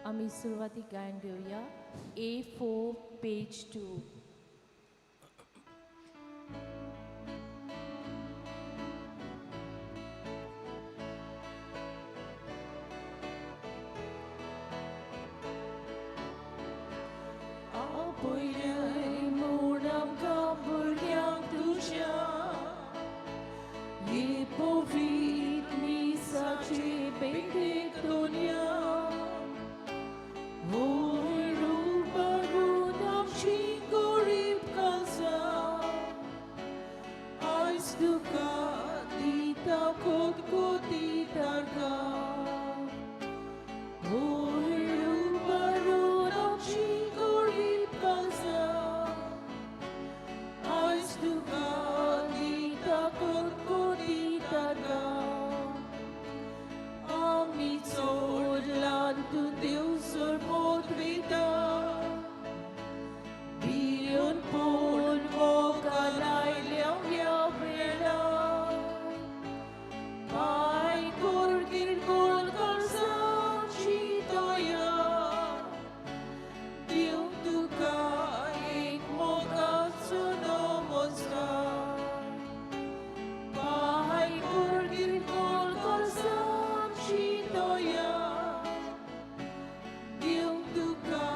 आमी सुरवातीक गायन घेवया A4 page 2. आपयलय म्हूण आमकां भुरग्यांक तुज्या हे पवित्र मिसाचे भेटेक दोनया वयर उबारून आमची गरीब काळजां आयज तुका दिता कोतकोती तारकां वयर उबारून आमची गरीब काळजां आयज तुका दिता कोतकोती तारकां आमी चड ल्हान तूं देवसर पोतविता भिवन पूण मोगान आयल्या ह्या वेळार पाय कर किरकोळ काळजाची दया दिवंक तुका एक मोगाचो नमस्कार पाय कर किरकोळ काळजाची दया दिवंक तुका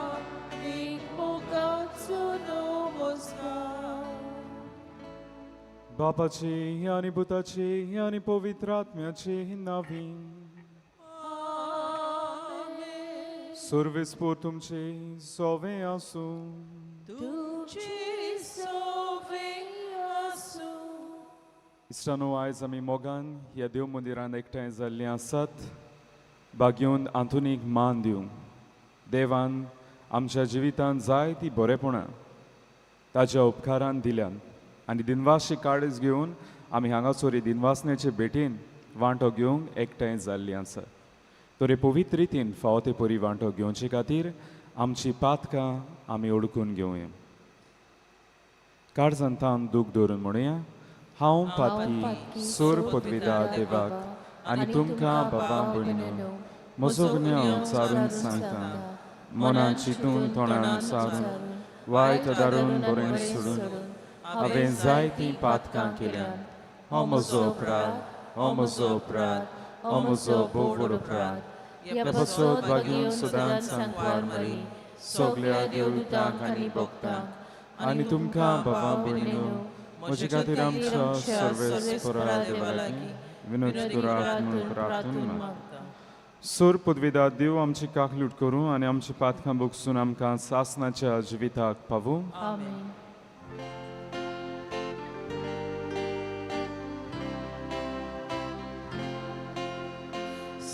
एक मोगाचो नमस्कार. बापाची आनी पुताची आनी पवित्र आत्म्याची नावी. आमेन. सर्वेस्पोर तुमचे सोवे आसूं. तुमचे सोवे आसूं. इश्टानो, आयज आमी मोगान ह्या देव मंदिरान एकठांय जाल्लीं आसात बागेवन आंतोनीक मान दिवंक. देवान आमच्या जिवितांत जायतीं बरेपणां ताज्या उपकारान दिल्यान आनी दिनवाशी काळीज घेवन आमी हांगासर ही दिनवासनेचे भेटीन वांटो घेवंक एकठांय जाल्लीं आसात. तर हे पवित्र रितीन फावो ते परी वांटो घेवचे खातीर आमची पातकां आमी ओडकून घेवया. काळजान तान दूख धरून म्हणुया, हांव पातकी सोर पदवीदार देवाक आनी तुमकां बाबा भयणीनो म्हजो गुन्यांव सारून सांगता. मनान चिंतून तोंडान सारून वायट दारून बरें सोडून हांवें जायतीं पातकां केल्यात. हो म्हजो अपराध, हो म्हजो अपराध, हो म्हजो भोव व्हड अपराध. ह्या पासत भाग्यून सदांच सांगपार मारी, सगल्या देवदूतांक आनी भक्तांक आनी तुमकां बाबा भयणीनो म्हजे खातीर आमच्या सर्वेस्परा देवा लागीं विनोद करात म्हणून प्रार्थना मागता. सोर पदवीदार देव आमची काकलूट करूं आनी आमची पातकां भोगसून आमकां सासनाच्या जिविताक पावूं. आमेन.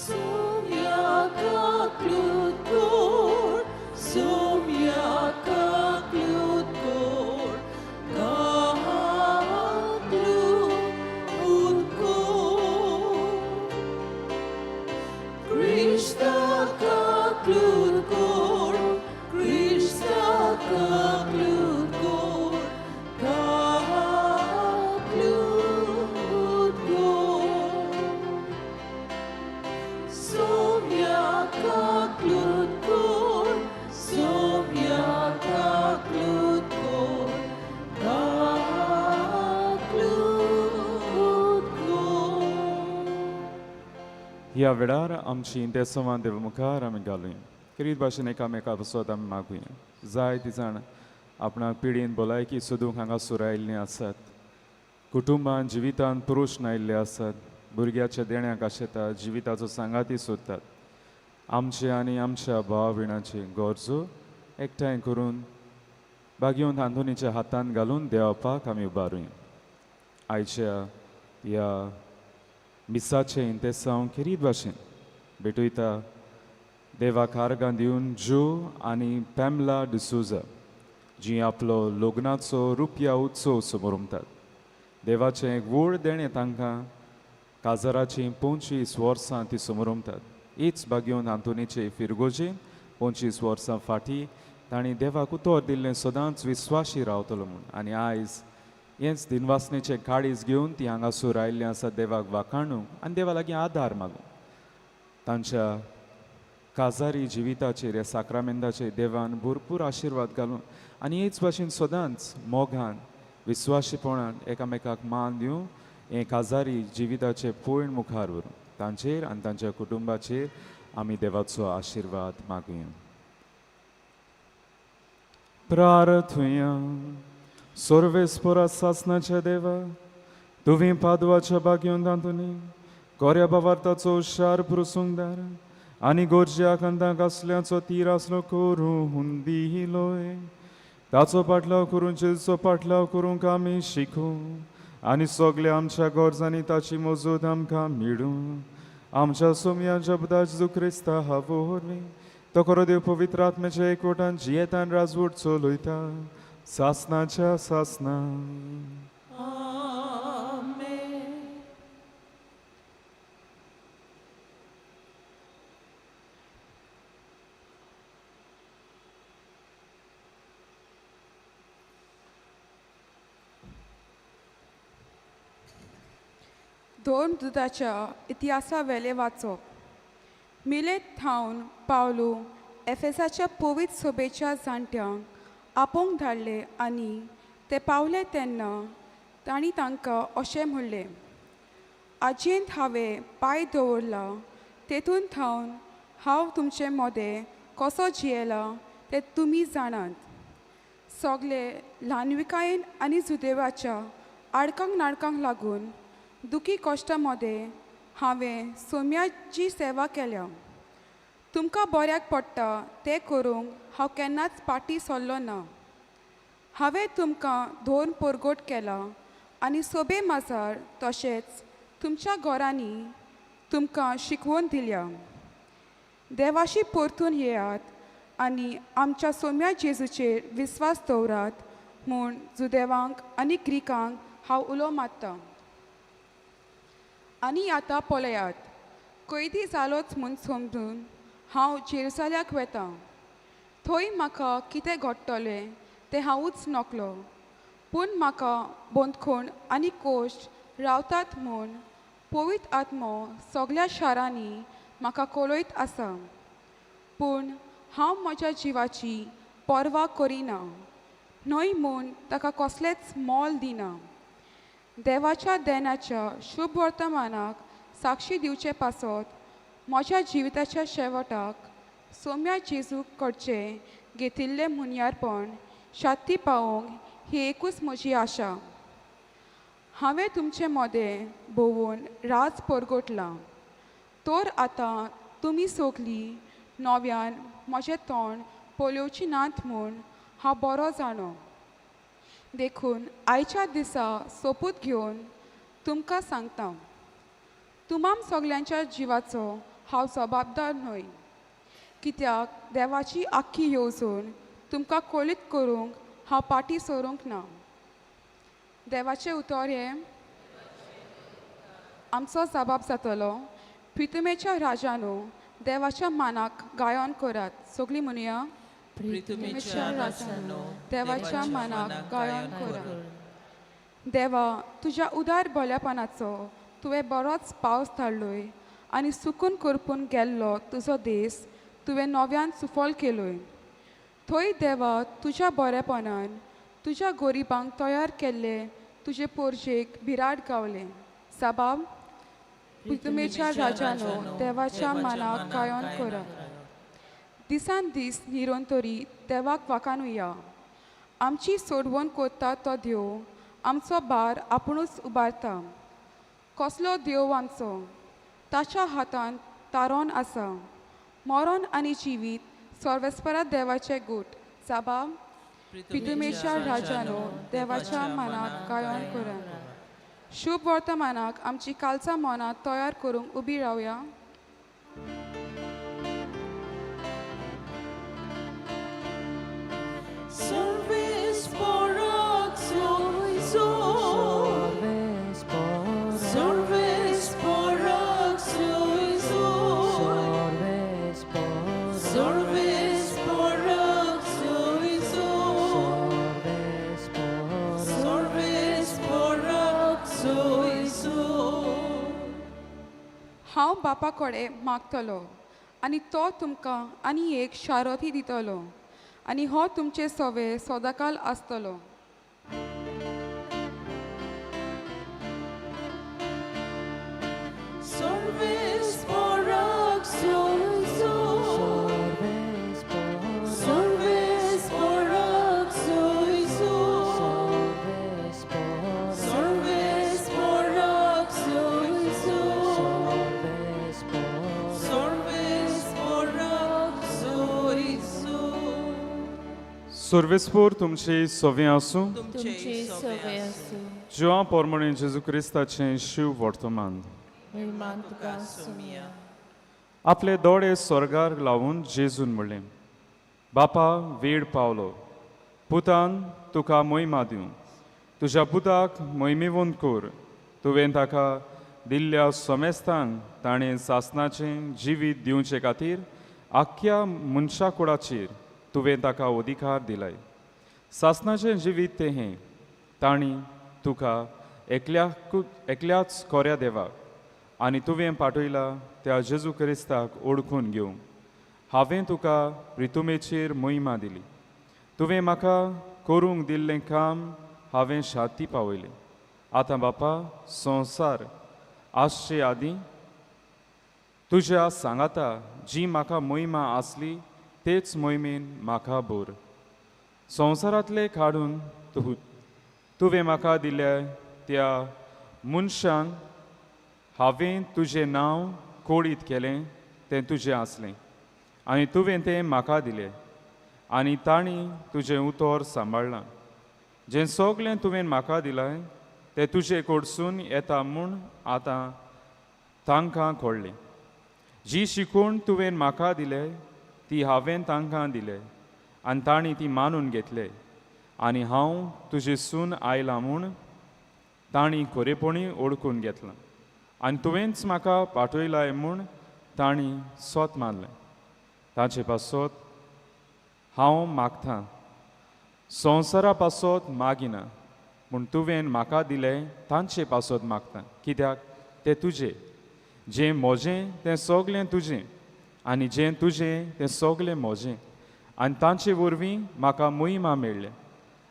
Somya kaklut kor, somya kaklut kor, kaklut kor. Krishna kaklut kor, Krishna kaklut kor, kaklut kor. Somya kaklut kor, somya kaklut kor, kaklut kor. ह्या वेळार आमची इंतेसांवां देवा मुखार आमी घालुया. खेरीत भाशेन एकामेका पासत आमी मागुया. जायतीं जाण आपणाक पिडीन भलायकी सोदूंक हांगासर आयिल्लीं आसात. कुटुंबान जिवितान प्रस्न आयिल्ले आसात. भुरग्याच्या देण्याक आशेतात, जिविताचो सांगाती सोदतात. आमचे आनी आमच्या भाव भयणाची गरजो एकठांय करून बागेवन आंतोनीच्या हातान घालून देवापाक आमी उबारुया. आयच्या ह्या मिसाचें इंतेसांव खेरीत भाशेन भेटयता देवाक आर्गां दिवन ज्यो आनी पॅमला डिसोजा, जी आपलो लग्नाचो रुपया उत्सव समरमतात. देवाचें एक व्हड देणें तांकां, काजाराचीं 25 वर्सां ती समरमतात. हीच बागेवन आंतोनीचे फिरगोजेन 25 वर्सां फाटीं तांणी देवाक उतर दिल्लें सदांच विस्वाशी रावतलो म्हूण, आनी आयज हेंच दिनवासनेचें काळीज घेवन ती हांगासर आयिल्लीं आसा देवाक वाखाणूंक आनी देवा लागीं आदार मागूंक. तांच्या काजारी जिविताचेर ह्या साक्रामेंताचेर देवान भरपूर आशिर्वाद घालून आनी हेच भाशेन सदांच मोगान विस्वाशीपणान एकामेकाक मान दिवन हें काजारी जिविताचें पयण मुखार व्हरूं. तांचेर आनी तांच्या कुटुंबाचेर आमी देवाचो आशिर्वाद मागुया. प्रार्थुया. सर्वेस्पोरा सासनाच्या देवा, तुवें पादवाच्या भाग्योन तातूंनी गोऱ्या बावार्थाचो हुशार पुरुसुंगदार आनी गोरज्या कांतांक आसल्याचो तीर आसलो करूं दिलोय. ताचो पाटलाव करून जेजूचो पाटलाव करूंक आमी शिकूं आनी सगल्या आमच्या गरजांनी ताची मजत आमकां मेळूं. आमच्या सोमया जबदा जेजू क्रिस्ता वरवीं तो खरो देव पवित्र आत्म्याच्या एकवटान जियेतान राजवट चलयता सासनाच्या सासना. दोन दुदाच्या इतिहासा वेले वाचप. मिलेत थावन पावलो एफेसाच्या पवित्र सोबेच्या जाणट्यांक आपोवंक धाडले आनी ते पावले तेन्ना तांणी तांकां अशें म्हणलें, आजयेंत हांवें पांय दवरला तेतून थावन हांव तुमचे मदें कसो जियेला तें तुमी जाणात. सगळे ल्हानविकायेन आनी जुदेवाच्या आडकांक नाडकांक लागून दुखी कश्टां मदें हांवें सोम्याची सेवा केल्या. तुमकां बऱ्याक पडटा तें करूंक हांव केन्नाच पाटी सरलो ना. हांवें तुमकां धोन परगट केला आनी सोबे माजार तशेंच तुमच्या घरांनी तुमकां शिकवून दिल्या. देवाशी परतून येयात आनी आमच्या सोम्या जेजूचेर विस्वास दवरात म्हूण जुदेवांक आनी ग्रिकांक हांव उलो मारतां. आनी आतां पळयात, कैदी जालोच म्हूण समजून हांव जेरुसल्याक वेतां. थंय म्हाका कितें घडटलें तें हांवूच नकलो, पूण म्हाका बंदखण आनी कोश रावतात म्हूण पवित्र आत्मो सगल्या शारांनी म्हाका कळयत आसा. पूण हांव म्हज्या जिवाची पर्वा करिना न्हय म्हूण ताका कसलेंच मोल दिना. देवाच्या देनाच्या शुभ वर्तमानाक साक्षी दिवचे पासत म्हज्या जिविताच्या शेवटाक सोम्या जेजूक कडचें घेतिल्लें मुन्यारपण शांती पावोवंक ही एकूच म्हजी आशा. हांवें तुमचे मदें भोंवून राज परगटलां, तर आतां तुमी सगलीं नव्यान म्हजें तोंड पळोवचीं नात म्हूण हांव बरो जाणो. देखून आयच्या दिसा सोपूत घेवन तुमकां सांगता, तुमाम सगल्यांच्या जिवाचो हांव जबाबदार न्हय, कित्याक देवाची आख्खी येवजण तुमकां कळीत करूंक हांव पाटी सरूंक ना. देवाचें उतर हें आमचो जबाब जातलो. प्रितमेच्या राजानो देवाच्या मानाक गायन करात. सगळीं म्हणया, प्रितमेच्या राजानो देवाच्या मानाक गायन करात. देवा, तुज्या उदार भल्यापणाचो तुवें बरोच पावस धाडलोय आनी सुकून करपून गेल्लो तुजो देस तुवें नव्यान सुफल केलोय. थंय देवा तुज्या बरेपणान तुज्या गरिबांक तयार केल्ले तुजे पोरजेक बिराड गावलें. साबाब, प्रितमेच्या राजानो देवाच्या मानाक गायन करात. दिसान दीस निरोन तरी देवाक वाकानुया. आमची सोडवण करता तो देव आमचो भार आपुणूच उबारता. कसलो देव आमचो, ताच्या हातांत तारोन आसा. मरण आनी जिवीत सर्वेस्परा देवाचें गूट. साबाब, प्रितमेच्या राजानो देवाच्या मानाक गायन करात. शुभ वर्तमानाक आमची कालचा मनां तयार करूंक उबी रावया. हांव बापा कडेन मागतलो आनी तो तुमकां आनी एक शारती दितलो आनी हो तुमचे सवे सदांकाल आसतलो. सर्वेस्पोर तुमचे सवे आसूं. तुमचे सवे आसूं. जिवा पोरमणे जेजू क्रिस्ताचें शिव वर्तमान. महिमा तुका सुमिया. आपले दोळे स्वर्गार लावून जेजून म्हणलें, बापा वेळ पावलो, पुतान तुका मोहिमा दिवं, तुज्या पुताक मोहिमेवंत कर. तुवें ताका दिल्ल्या समेस्तांक ताणें सासनाचें जिवीत दिवचे खातीर आख्ख्या मनशा कुडाचेर तुवें ताका अधिकार दिलाय. सासनाचें जिवीत तें हें, तांणी तुका एकल्याच कोऱ्या देवाक आनी तुवें पाठयला त्या जेजू क्रिस्ताक ओळखून घेवंक हांवें तुका प्रितुमेचेर मोहिमा दिली. तुवें म्हाका करूंक दिल्लें काम हांवें शाती पावयलें. आतां बापा, संवसार आसचे आदीं तुज्या सांगाता जी म्हाका मोहिमा आसली तेच मोहिमेन म्हाका भर. संवसारांतले काडून तुवें म्हाका दिल्या त्या मनशांक हांवें तुजें नांव कोळीत केलें तें तुजें आसलें आनी तुवें तें म्हाका दिलें आनी तांणी तुजें उतर सांबाळ्ळां. जें सगळें तुवें म्हाका दिलां तें तुजे कडसून येता म्हूण आतां तांकां कळ्ळें. जी शिकवण तुवें म्हाका दिले ती हांवें तांकां दिले आनी तांणी ती मानून घेतले आनी हांव तुजे सून आयलां म्हूण तांणी खरेपणी ओळखून घेतलां आनी तुवेंच म्हाका पाठयलाय म्हूण तांणी सोत मानलें. ताचे पासत हांव मागतां, संवसारा पासत मागिना, पूण तुवें म्हाका दिलें तांचे पासत मागता, कित्याक तें तुजें. जें म्हजें तें सगळें तुजें आनी जें तुजें तें सगळें म्हजें आनी तांचे वरवीं म्हाका मोहिमा मेळ्ळें.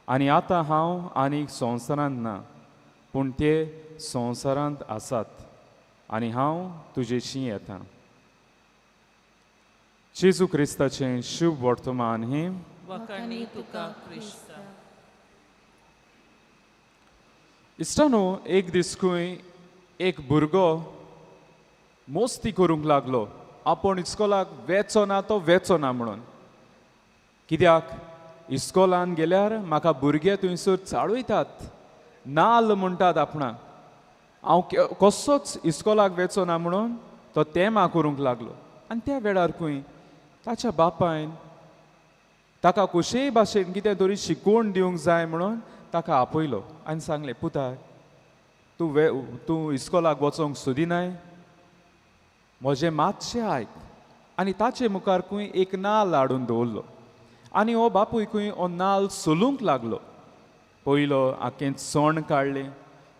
आनी आतां हांव आनीक संवसारांत ना, पूण ते संवसारांत आसात आनी हांव तुजेशी येता. जेजू क्रिस्ताचें शुभ वर्तमान हें. वाखाणी तुका क्रिस्ता. इश्टानो, एक दीस खंय एक भुरगो मोस्ती करूंक लागलो, आपूण इस्कोलाक वेचो ना तो वेचो ना म्हणून. कित्याक इस्कोलान गेल्यार म्हाका भुरगे थंयसर चाळयतात, नाल्ल म्हणटात आपणाक, हांव कसोच इस्कोलाक वेचो ना म्हणून तो तेमा करूंक लागलो. आनी त्या वेळार खंय ताच्या बापायन ताका कशेय भाशेन कितें तरी शिकवण दिवंक जाय म्हणून ताका आपयलो आनी सांगलें, पुता तूं इस्कोलाक वचोंक सोदिनाय, म्हजें मातशें आयक. आनी ताचे मुखार खंय एक नाल्ल हाडून दवरलो आनी हो बापूय खंय हो नाल्ल सोलूंक लागलो. पयलो आख्खें सण काडलें,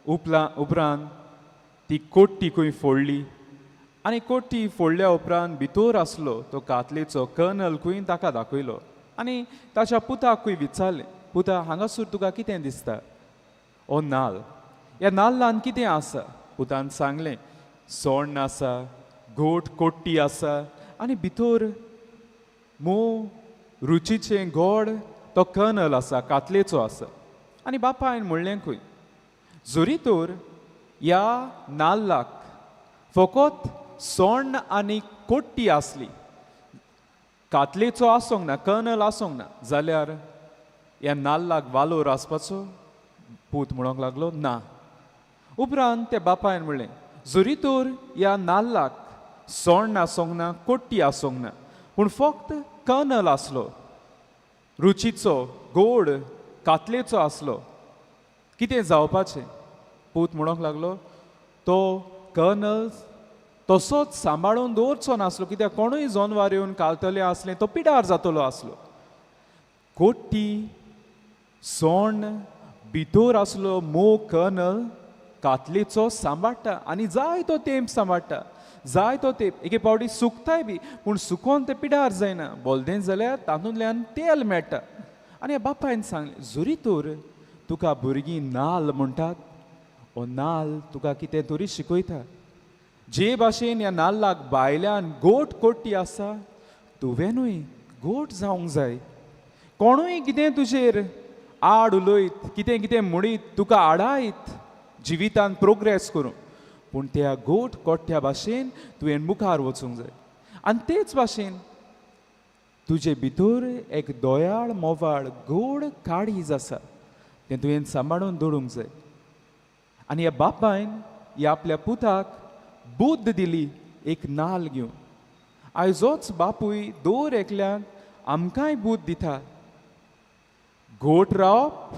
उपरांत ती कोट्टी खंय फोडली आनी कोट्टी फोडल्या उपरांत भितर आसलो तो कातलेचो कर्नल खंय ताका दाखयलो आनी ताच्या पुताक खंय विचारलें, पुता हांगासर तुका कितें दिसता? हो नाल्ल, ह्या नाल्लान कितें आसा? पुतान सांगलें, सोण्ण आसा, गोट कोट्टी आसा आनी भितर मोव रुचीचें गोड तो कर्नल आसा, कातलेचो आसा. आनी बापायन म्हणलें खंय, जरी तर ह्या नाल्लाक फकत सोण्ण आनी कोट्टी आसली, कातलेचो आसूंक ना, कर्नल आसूंक ना, जाल्यार ह्या नाल्लाक वालोर आसपाचो? पूत म्हणूंक लागलो ना. उपरांत त्या बापायन म्हणलें, जरी तर ह्या नाल्लाक सोण्ण आसूंक ना, कोट्टी आसूंक ना, पूण फक्त कर्नल आसलो, रुचीचो गोड कातलेचो आसलो, कितें जावपाचें? पूत म्हणूंक लागलो, तो कर्नल तसोच सांबाळून दवरचो नासलो, कित्याक कोणूय जनवार येवन कालतलें आसलें, तो पिडार जातलो आसलो. कोट्टी सोण्ण भितर आसलो मोव कर्नल कातलेचो सांबाळटा आनी जाय तो तेंप सांबाळटा. जाय तो तेंप एके फावटी सुकताय बी, पूण सुकोन तें पिडार जायना. बोलदें जाल्यार तातूंतल्यान तेल मेळटा. आनी ह्या बापायन सांगलें, जरी तर तुका भुरगीं नाल्ल म्हणटात, हो नाल्ल तुका कितें तरी शिकयता. जे भाशेन ह्या नाल्लाक भायल्यान गोट कोट्टी आसा, तुवेंनूय गोट जावंक जाय. कोणूय कितें तुजेर आड उलयत, कितें कितें म्हणीत, तुका आडायत जिवितान प्रोग्रेस करूं, पूण त्या गोट कोट्ट्या भाशेन तुवें मुखार वचूंक जाय. आनी तेच भाशेन तुजे भितर एक दयाळ मोवाळ गोड काळीज आसा, तें तुवें सांबाळून दवरूंक जाय. आनी ह्या बापायन ह्या आपल्या पुताक बुद्द दिली एक नाल्ल घेवन. आयजोच बापूय दर एकल्याक आमकांय बुद्द दिता, गोट रावप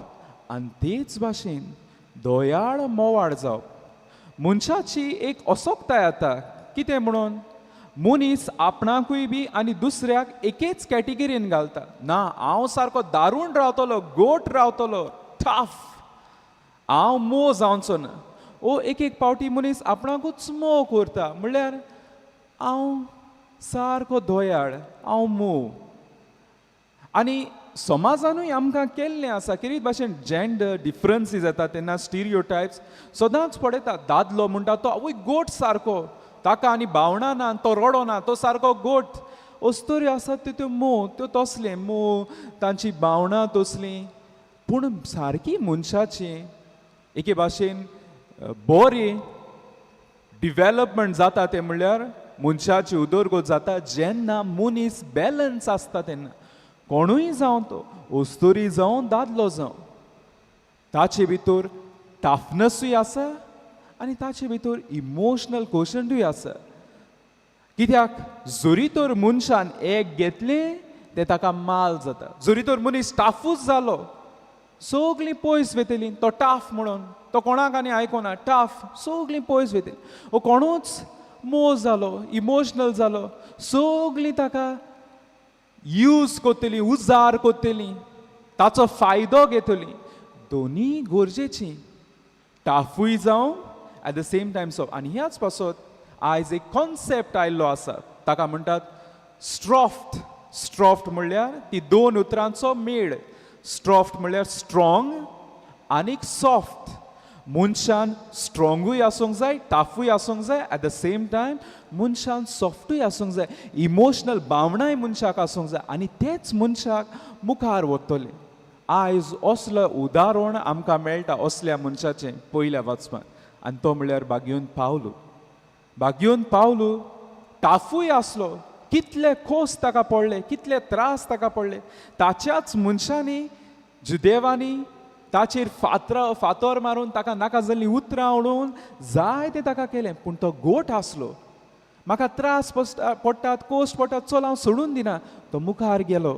आनी तेच भाशेन दयाळ मोवाळ जावप. मनशाची एक असोक्ताय येता, कितें म्हणून मनीस आपणाकूय बी आनी दुसऱ्याक एकेच कॅटेगरीन घालता. ना, हांव सारको दारून रावतलो, गोट रावतलो, टाफ, हांव मोव जावचो ना. ओ एक एक पावटी मनीस आपणाकूच मोव करता, म्हणल्यार हांव सारको दयाळ, हांव मोव. आनी समाजानूय आमकां केल्लें आसा कितें भाशेन जेंडर डिफरन्सीस येता तेन्ना स्टिरियो टायप्स सदांच पळयता. दादलो म्हणटा तो आवय गोट सारको, ताका आनी भावणां ना, तो रडो ना, तो सारको गोट. अस्तुऱ्यो आसात त्यो त्यो मोव, त्यो तसलें मोव, तांची भावणां तसलीं. पूण सारकी मनशाची एके भाशेन बरी डिवेलपमेंट जाता तें म्हणल्यार मनशाची उदरगत जाता जेन्ना मनीस बॅलन्स आसता तेन्ना. कोणूय जावं, तो अस्तुरी जावं दादलो जावं, ताचे भितर टाफनसूय आसा आनी ताचे भितर इमोशनल क्वोशंटूय आसा. कित्याक जरी तर मनशान एक घेतलें तें ताका माल जाता. जरी तर मनीस टाफूच जालो, सगळीं पयस वेतलीं. तो टाफ म्हणून तो कोणाक आनी आयकोना, टाफ, सगळीं पयस वेतलीं. ओ कोणूच मोव जालो, इमोशनल जालो, सगळीं ताका यूज करतलीं, उजार करतलीं, ताचो फायदो घेतलीं. दोनूय गरजेचीं, टाफूय जावं at the same time soft. आनी ह्याच पासत आयज एक कॉन्सेप्ट आयिल्लो आसा, ताका म्हणटात स्ट्रॉफ्ट. स्ट्रॉफ्ट म्हणल्यार ती दोन उतरांचो मेळ. स्ट्रॉफ्ट म्हणल्यार स्ट्रॉंग आनीक सॉफ्ट. मनशान स्ट्रॉंगूय आसूंक जाय, टाफूय आसूंक जाय, एट the same time मनशान सॉफ्टूय आसूंक जाय, इमोशनल भावनाय मनशाक आसूंक जाय, आनी तेच मनशाक मुखार वतले. आयज असलो उदाहरण आमकां मेळटा असल्या मनशाचें पयल्या वाचपान, आनी तो म्हणल्यार बागयोन पावलू. बागयोन पावलू टाफूय आसलो, कितले खोस ताका पडले, कितले त्रास ताका पडले. ताच्याच मनशांनी, जुदेवांनी ताचेर फातर फातर मारून, ताका नाका जाल्लीं उतरां उडोवन जाय तें ताका केलें, पूण तो गोट आसलो. म्हाका त्रास पडटात, कोश्ट पडटात, चल हांव सोडून दिना, तो मुखार गेलो.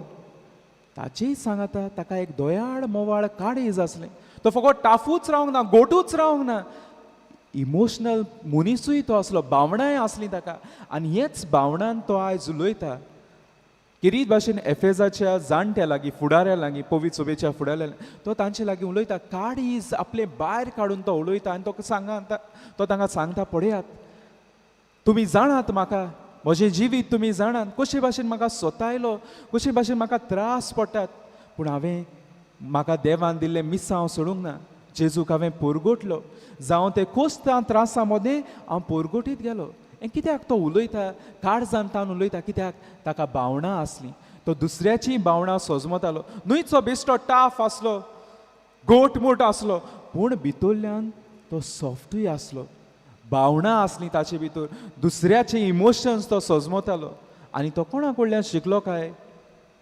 ताचेय सांगाता ताका एक दयाळ मोवाळ काळीज आसलें. तो फकत टाफूच रावंक ना, गोटूच रावंक ना, इमोशनल मनिसूय तो आसलो, भावणांय आसलीं ताका. आनी हेच भावणान तो आयज उलयता किरीत भाशेन एफेजाच्या जाणट्या लागीं, फुडाऱ्या लागीं, पवित्र सभेच्या फुडाऱ्या लागीं तो तांचे लागीं उलयता. काळीज आपलें भायर काडून तो उलयता आनी तो सांगता, तो तांकां सांगता, पळयात तुमी जाणात म्हाका, म्हजें जिवीत तुमी जाणात, कशे भाशेन म्हाका सोतायलो, कशे भाशेन म्हाका त्रास पडटात, पूण हांवें म्हाका देवान दिल्लें मिसांव सोडूंक ना. जेजूक हांवें पोरगोटलो, जावं ते कोस्तां त्रासां मदें हांव पोरगोटीत गेलो. हें कित्याक तो उलयता, काळजान तावन उलयता, कित्याक ताका भावणां आसलीं, तो दुसऱ्याचीं भावणां सोजमतालो. न्हयचो बेश्टो टाफ आसलो, गोटमूट आसलो, पूण भितरल्यान तो सॉफ्टूय आसलो, भावणां आसलीं ताचे भितर, दुसऱ्याचे इमोशन्स तो सोजमतालो. आनी तो कोणा कडल्यान शिकलो काय?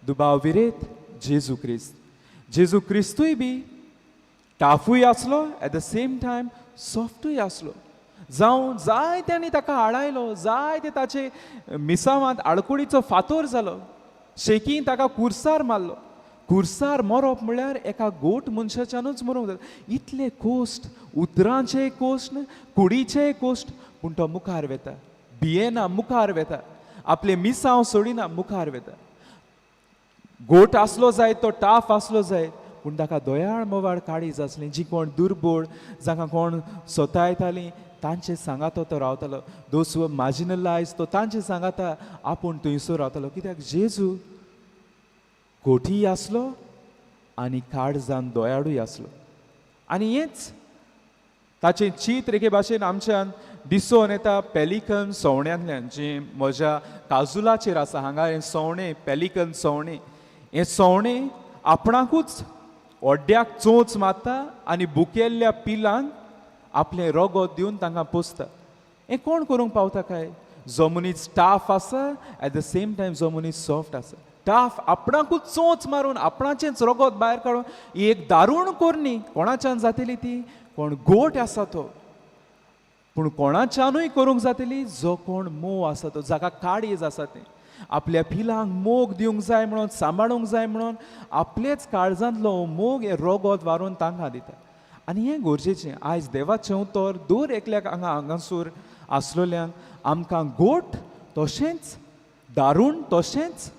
दुबाव विरेत जेजू क्रिस्त. जेजू क्रिस्तूय बी टाफूय आसलो, एट the same time सॉफ्टूय आसलो. जावं जायत्यांनी ताका आडायलो, जायते ताचे मिसावांत आडकुडीचो फातोर जालो, शेकी ताका कुर्सार मारलो. कुर्सार मरप म्हणल्यार एका गोट मनशाच्यानूच मरूंक जाता. इतले कोश्ट, उतरांचे कोश्ट, कुडीचे कोश्ट, पूण तो मुखार वेता, भियेना, मुखार वेता, आपले मिसांव सोडिना, मुखार वेता. गोट आसलो जायत तो, टाफ आसलो जायत, पूण ताका दयाळ मोवाळ काळीज आसलें. जी कोण दुर्बळ, जांकां कोण सोतायतालीं, तांचे सांगातो तो रावतालो. Those who मार्जिनलायज तो तांचे सांगाता आपूण थंयसर रावतालो, कित्याक जेजू गोठीय आसलो आनी काळजान दयाळूय आसलो. आनी हेंच ताचें चित्र एके भाशेन आमच्यान दिसोन येता पेलिकन सवण्यांतल्यान, जें म्हज्या काजुलाचेर आसा. हांगा हें सवणें, पेलिकन सवणें, हें सवणें आपणाकूच ओड्ड्याक चोंच मारता आनी भुकेल्ल्या पिलांक आपलें रगत दिवन तांकां पोसता. हें कोण करूंक पावता काय? जो मनीस टाफ आसा, एट the same time जो मनीस सॉफ्ट आसा. टाफ, आपणाकूच चोंच मारून आपणाचेंच रगत भायर काडून, ही एक दारूण करणी कोणाच्यान जातली ती? कोण गोट आसा तो. पूण कोणाच्यानूय करूंक जातली जो कोण मोव आसा तो, जाका काळीज आसा तें आपल्या पिलांक मोग दिवंक जाय म्हणून, सांबाळूंक जाय म्हणून आपलेच काळजांतलो मोग हें रगत वारून तांकां दिता. आनी हें गरजेचें. आयज देवाचें उतर दर एकल्याक हांगा हांगासर आसलेल्यांक आमकां गोट तशेंच दारूण तशेंच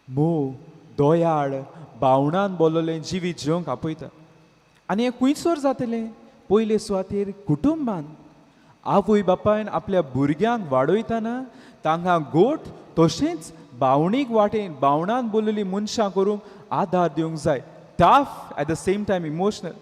मोव, दयाळ भावणान बोललें जिवीत जिवंक आपयता. आनी हें खुंयसर जातलें? पयले सुवातेर कुटुंबान आवय बापायन आपल्या भुरग्यांक वाडयतना तांकां गोट तशेंच भावणीक वाटेन भावणान बोललेली मनशां करूंक आदार दिवंक जाय. Tough, at the same time emotional.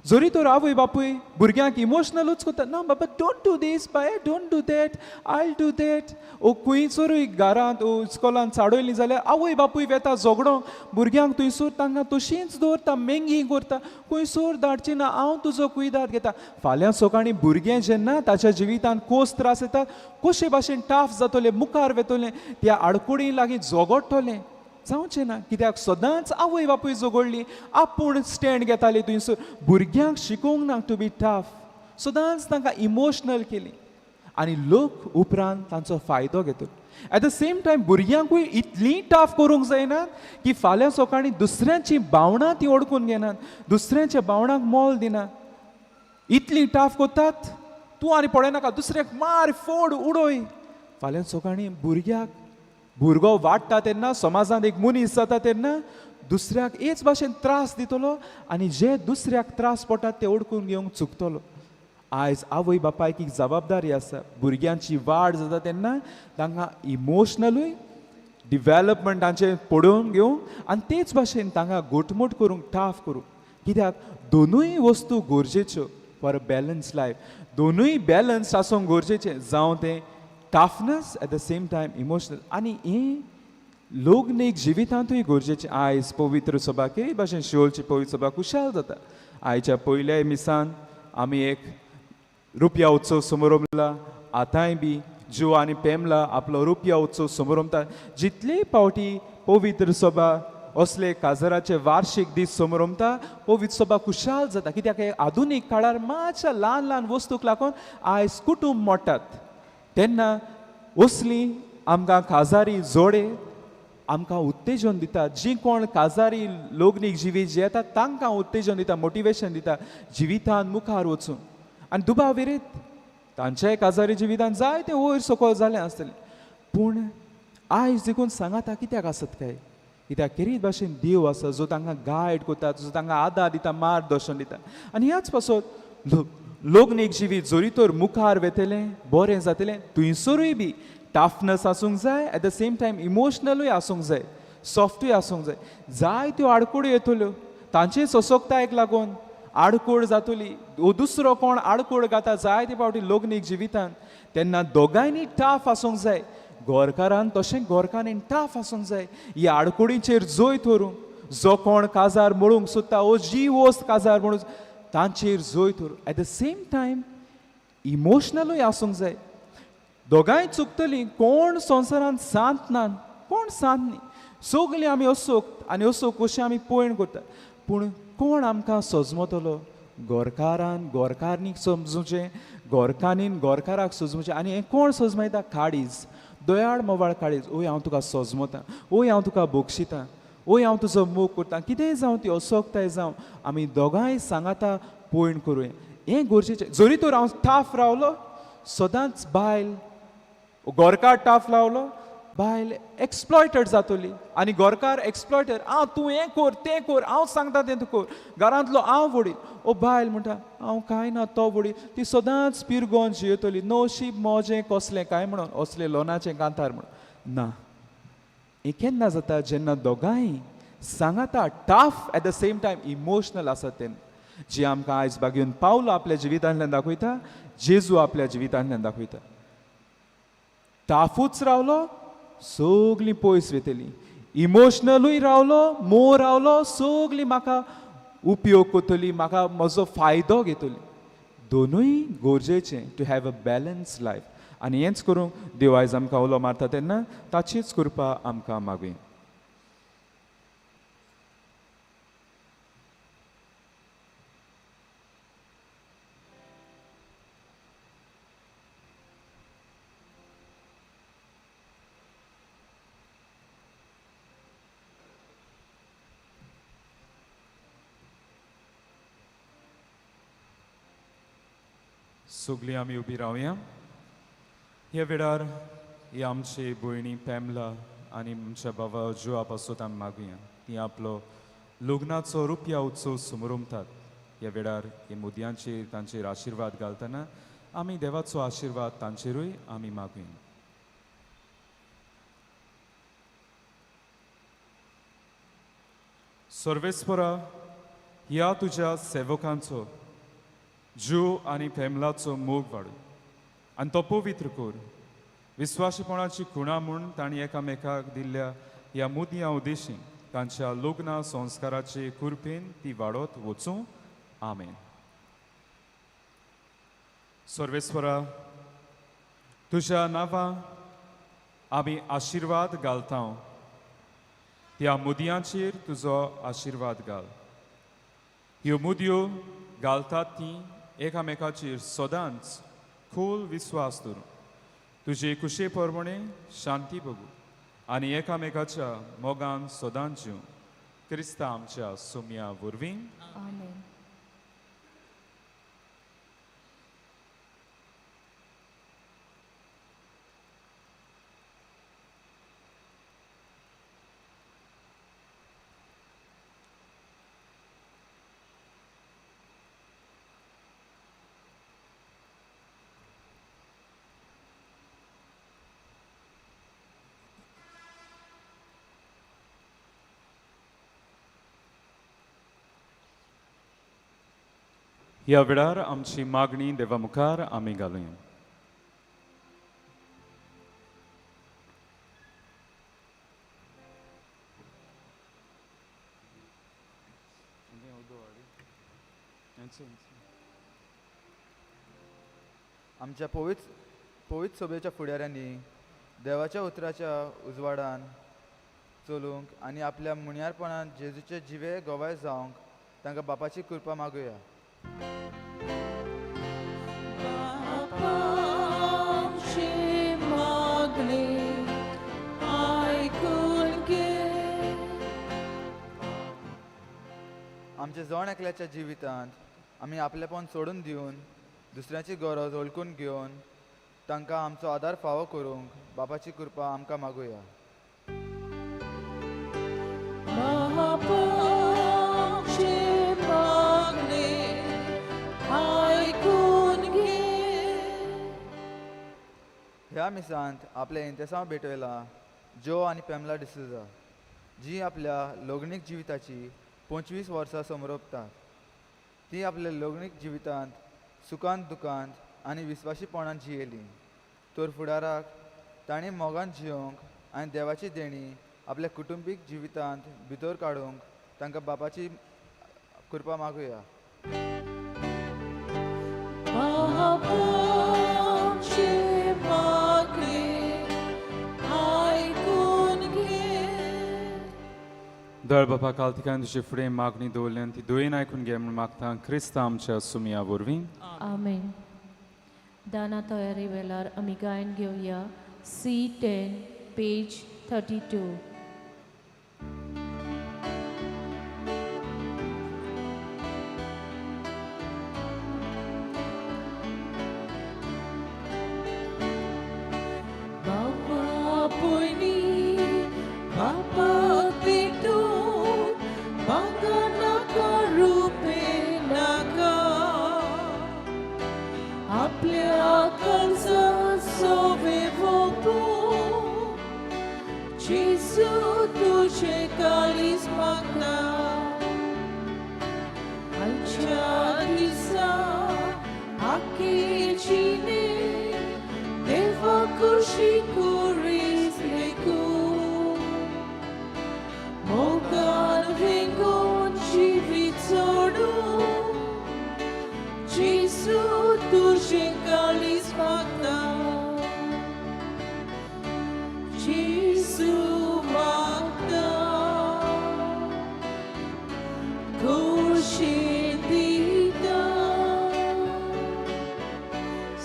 जरी तर आवय बापूय भुरग्यांक इमोशनलूच करता, ना बाबा, don't do this, bye, don't do that, I do that. ओ खंयसरूय घरांत ओ इस्कोलान चाडयली जाल्यार आवय बापूय वेता झगडोंक. भुरग्यांक थंयसर तांकां तशींच दवरता, मेंगी करता, खंयसर धाडची ना, हांव तुजो कुयदाद घेता. फाल्यां सकाळीं भुरगें जेन्ना ताच्या जिवितान कोस त्रास येता, कशे भाशेन टाफ जातलें, मुखार वेतलें, त्या आडकुडी लागीं झगडटलें? जावचें ना, कित्याक सदांच आवय बापूय झगडली, आपूण स्टँड घेताली थंयसर. भुरग्यांक शिकोवंक ना टू बी टाफ, सदांच तांकां इमोशनल केली आनी लोक उपरांत तांचो फायदो घेतलो. एट the same time भुरग्यांकूय इतलीं टाफ करूंक जायना की फाल्यां सकाळीं दुसऱ्यांची भावनां ती ओडकून घेनात, दुसऱ्यांच्या भावनांक मोल दिना. इतली टाफ करतात, तूं आनी पळयनाका, दुसऱ्याक मार, फोड, उडय. फाल्यां सकाळीं भुरग्याक, भुरगो वाडटा तेन्ना, समाजांत एक मनीस जाता तेन्ना दुसऱ्याक हेच भाशेन त्रास दितलो आनी जे दुसऱ्याक त्रास पडटात ते ओडकून घेवंक चुकतलो. आयज आवय बापायक एक जबाबदारी आसा, भुरग्यांची वाड जाता तेन्ना तांकां इमोशनलूय डिवेलपमेंट तांचें पळोवन घेवंक आनी तेच भाशेन तांकां घटमूट करूंक, टाफ करूंक, कित्याक दोनूय वस्तू गरजेच्यो फॉर अ बॅलन्स लायफ. दोनूय बॅलन्स आसूंक गरजेचें, जावं तें toughness, at the same time emotional. आनी हें लग्नीक जिवितांतूय गरजेचें. आयज पवित्र सभा केरी भाशेन शिवोलची पवित्र सभा खुशाल जाता. आयच्या पयल्या मिसान आमी एक रुपया उत्सव समारंभला. आतांय बी ज्यो आनी पेमला आपलो रुपया उत्सव समारंभता. जितले फावटी पवित्र सभा असले काजराचे वार्षिक दीस समारंभता, पवित्र सभा खुशाल जाता, कित्याक हे आधुनीक काळार मातशा ल्हान ल्हान वस्तूक लागून आयज कुटूंब मोडटात. तेन्ना असली आमकां काजारी जोडे आमकां उत्तेजन दिता. जी कोण काजारी लग्नीक जिवीत जियेतात तांकां उत्तेजन दिता, मोटिवेशन दिता जिवितान मुखार वचूंक. आनी दुबाव विरीत तांच्याय काजारी जिवितान जायते वयर सकयल जालें आसतलें, पूण आयज देखून सांगाता कित्याक आसत काय? कित्याक केरीत भाशेन देव आसा जो तांकां गायड करता, जो तांकां आदार दिता, मार्गदर्शन दिता. आनी ह्याच पासत लग्नीक जिवीत जरी तर मुखार वेतलें, बरें जातलें, थंयसरूय बी टाफनस आसूंक जाय, एट the same time इमोशनलूय आसूंक जाय, सॉफ्टूय आसूंक जाय. जायत्यो आडकुड्यो येतल्यो, तांचे सोंसकतायेक लागून आडकोळ जातली ओ दुसरो कोण आडकोळ घाता जायते फावटी लग्नीक जिवितान, तेन्ना दोगांयनी टाफ आसूंक जाय. गोरकारान तशें गोरकारान टाफ आसूंक जाय ही आडकुडीचेर जैत व्हरूंक. जो कोण काजार मोडूंक सोदता ओ जी वस्त काजार मोडूंक, तांचेर जैत व्हरूंक एट the same time इमोशनलूय आसूंक जाय. दोगांय चुकतलीं. कोण संवसारांत सांत ना, कोण सांत न्ही. सगलीं आमी असोक आनी असोक कशें आमी पळोवन करता, पूण कोण आमकां सजमतलो? गोरकारान गोरकारणीक समजुचें, गोरकान्नीन गोरकाराक सजमुचें. आनी हें कोण सजमयता? काळीज, दयाळ मोवाळ काळीज. ओय हांव तुका सजमता, ओय हांव तुका बक्षितां, ओय हांव तुजो मोग करता. कितेंय जावं, ती असोकताय जावं, आमी दोगांय सांगाता पयण करुया, हें गरजेचें. जरी तर हांव टाफ रावलो सदांच, बायल गोरकार टाफ रावलो. बायल एक्सप्लॉयटेड जातली आनी गोरकार एक्सप्लॉयटेड. आं तूं हें कोर तें कोर, हांव सांगता तें तूं कोर, घरांतलो हांव वडील. ओ बायल म्हणटा हांव कांय ना, तो वडील. ती सदांच पिरगोन जियेतली, नशीब मोजें कसलें काय म्हणून, असलें लोनाचें कांतार म्हणून. ना, हें केन्ना जाता जेन्ना दोगांय सांगाता tough at the same time emotional आसा तेन्ना. जी आमकां आयज बागेवन पावलो आपल्या जिवितांतल्यान दाखयता, जेजू आपल्या जिवितांतल्यान दाखयता. टाफूच रावलो सगलीं पयस वयतलीं, इमोशनलूय रावलो, मोह रावलो, सगलीं म्हाका उपयोग करतली, म्हाका म्हजो फायदो घेतली. दोनूय गरजेचें to have a balance life. आनी हेंच करूंक देव आयज आमकां उलो मारता तेन्ना ताचीच कृपा आमकां मागुया. सगळीं आमी उबी रावया. ह्या वेळार ही आमची भयणी पेमला आनी आमच्या बाबा जुआ पासून आमी मागुया. ती आपलो लग्नाचो रुपया उत्सव समरमतात. ह्या वेळार हे मुदयांचेर तांचेर आशिर्वाद घालतना आमी देवाचो आशिर्वाद तांचेरूय आमी मागुया. सर्वेस्परा, ह्या तुज्या सेवकांचो ज्यू आनी फेमलाचो मोग वाडू आनी तो पवित्र कर. विस्वाशीपणाची खुणा म्हूण तांणी एकामेकाक दिल्ल्या ह्या मुदयां उद्देशीन तांच्या लग्न संस्काराचे कृपेन ती वाडत वचूं. आमेन. सर्वेस्वरा, तुज्या नांवां आमी आशिर्वाद घालता. त्या मुदयांचेर तुजो आशिर्वाद घाल. ह्यो मुदयो घालतात ती एकामेकाचेर सदांच खोल विस्वास दवरूं, तुजे कुशे प्रमाणे शांती बगू आनी एकामेकाच्या मोगान सदांच जिवूं. क्रिस्ता आमच्या सुमया वरवीं. आमेन. ह्या वेळार आमची मागणी देवा मुखार आमी घालुया. आमच्या पवित्र सभेच्या फुडाऱ्यांनी देवाच्या उतराच्या उजवाडान चलूंक आनी आपल्या मुण्यारपणान जेजूचे जिवे गवाय जावंक तांकां बापाची कृपा मागुया. आमच्या जण एकल्याच्या जिवितांत आमी आपलेपण सोडून दिवन दुसऱ्याची गरज वळखून घेवन तांकां आमचो आदार फावो करूंक बापाची कृपा आमकां मागुया. ह्या मिसांत आपल्या इंतेसांव भेटयला ज्यो आनी पेमला डिसुजा, जी आपल्या लग्नीक जिविताची 25 वर्सां समरोपतात. ती आपल्या लग्नीक जिवितांत सुखांत दुखांत आनी विस्वाशीपणान जियेली, तर फुडाराक तांणी मोगान जियोंक आनी देवाची देणी आपल्या कुटुंबीक जिवितांत भितर काडूंक तांकां बापाची कृपा मागुया. दळ बापा, काल तिका तुजे फुडें मागणी दवरल्यान ती दोयेन आयकून घे म्हूण मागता क्रिस्ता आमच्या सुमया वरवीं. आमेन. दाना तयारी वेळार आमी गायन घेवया C10 page 32. बाबा पयलीं जेजू तुझे काळीज मागता आयच्या दिसा आखे जिणे देवा कुशी कुरीस लेखून मोगान वेंगून जिवीत सोडून जेजू तुझे काळीज मागता जेजू मागता खुशी दिता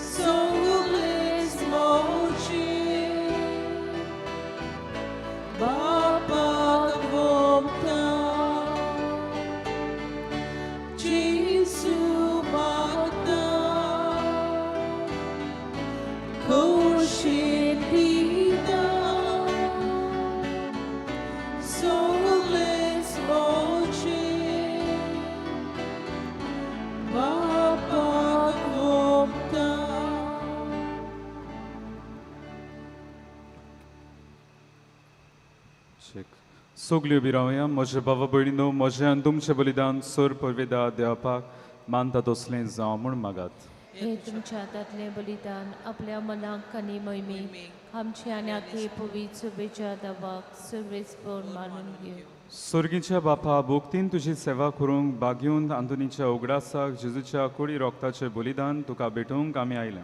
सगळेच मोजे बापाक वोमता जेजू मागता खुशी दिता सगळेच मोजे बापाक वोमता. सगल्यो उबी रावया. म्हजे बाबा भयणीनो, म्हजें आनी तुमचें बलिदान सर परवेदा देवपाक मानता तसलें जावं म्हूण मागात. हे तुमच्या हातांतलें बलिदान आपल्या मनाक आनी मोहिमेक आमचे आनी आखे पवित्र सुबेच्या दावाक सर्वेस्पर मानून घेवं. सर्गीच्या बापा, भोक्तीन तुजी सेवा करूंक बागेवन आंतोनीच्या उगडासाक जेजूच्या कुडी रोगताचें बलिदान तुका भेटोवंक आमी आयल्या.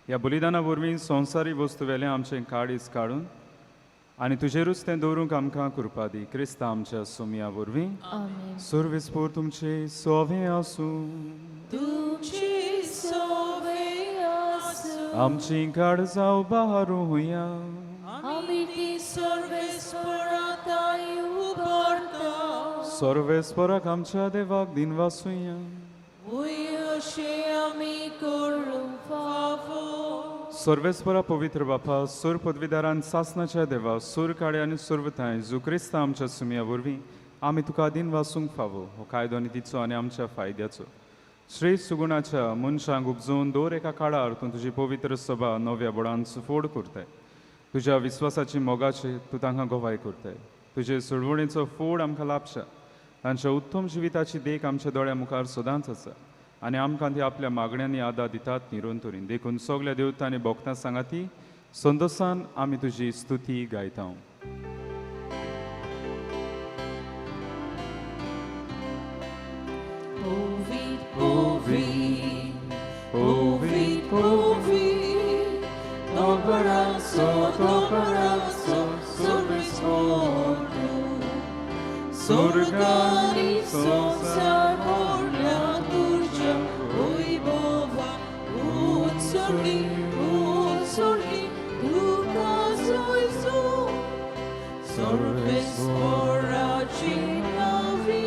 ह्या बलिदाना वरवीं संवसारी वस्तू वेलें आमचें काळीज काडून आनी तुजेरूच तें दवरूंक आमकां कृपा दी, क्रिस्ता आमच्या सोमया वरवीं. आमेन. सर्वेस्पोर तुमचे सोवे आसूं. तुमचे सोवे आसूं. आमची काळजां उबारुया. आमी ती सर्वेस्पराताय उबारता. सर्वेस्पराक आमच्या देवाक दिनवासुया. वय अशें आमी करूंक फावो. सर्वेस्परा पवित्र बापा, सूर पदवीदारान सासनाच्या देवा, सूर काळे आनी सुरवताय जू क्रिस्ता आमच्या सुमया वरवीं आमी तुका दिनवासूंक फावो. हो कायदो आनी तिचो आनी आमच्या फायद्याचो श्रेश्ठ सुगुणाच्या मनशांक उपजोवन दर एका काळार तूं तुजी पवित्र सभा नव्या बोडान सुफोड करताय. तुज्या विस्वासाची मोगाची तूं तांकां गवाय करताय. तुजे सुडवणेचो फोड आमकां लाभच्या. तांच्या उत्तम जिविताची देख आमच्या दोळ्या मुखार सदांच आसा आनी आमकां ती आपल्या मागण्यांनी आदार दितात निरंतरीन. देखून सगल्या देवतांनी भोगतां सांगाती संतोसान आमी तुजी स्तुती गायता. Ouvir, ouvir, ouvir, ouvir, dobraço, dobraço, sobre esforço, sorgani, sonsar, la turja, oibova, utsorgi, utsorgi, duca soisu, sorbes poracinavi.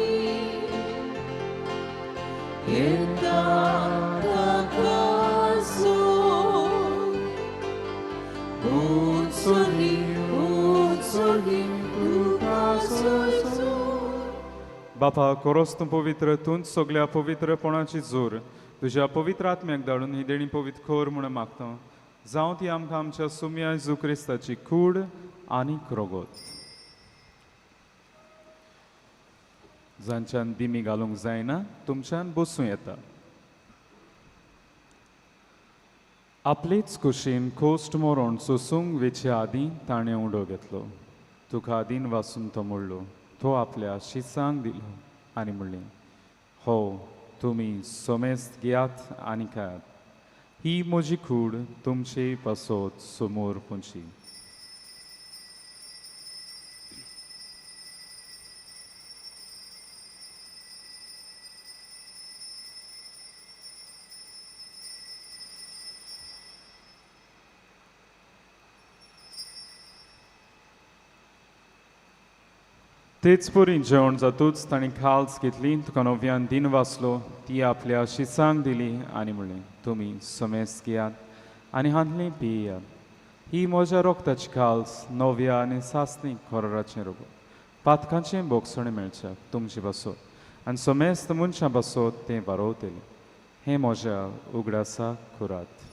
बापा, कोरोस तूं पवित्र, तूंच सगल्या पवित्रपणाची जोर तुज्या पवित्र आत्म्याक धाडून ही देणी पवित्र कर म्हूण मागता. जावं ती आमकां आमच्या सुम्या जेजू क्रिस्ताची कूड आनी रोगोत. जांच्यान दिमी घालूंक जायना तुमच्यान बसूं येता. आपलेच कुशीन कोस्ट मरोण सोसूंक वेचे आदीं ताणें उडो घेतलो. तुका आदीन वासून तो मोडलो, तो आपल्या शिसांक दिलो आनी म्हणलें, हो तुमी सोमेस्त घेयात आनी खायात, ही म्हजी कूड तुमचे पासत समोर पुंची. तेच परी जेवण जातूच ताणें खाल्स घेतली, तुका नव्यान दिन वाचलो, ती आपल्या शिसांक दिली आनी म्हणलें, तुमी समेस्त घेयात आनी हांतली पियात, ही म्हज्या रोगताची खाल्स नव्या आनी सासणी खोराचें रोग पातकांचें भोगसणें मेळच्या तुमचे पासत आनी समेस्त मनशां पासत तें वारोवतलें. हें म्हज्या उगडासा करात.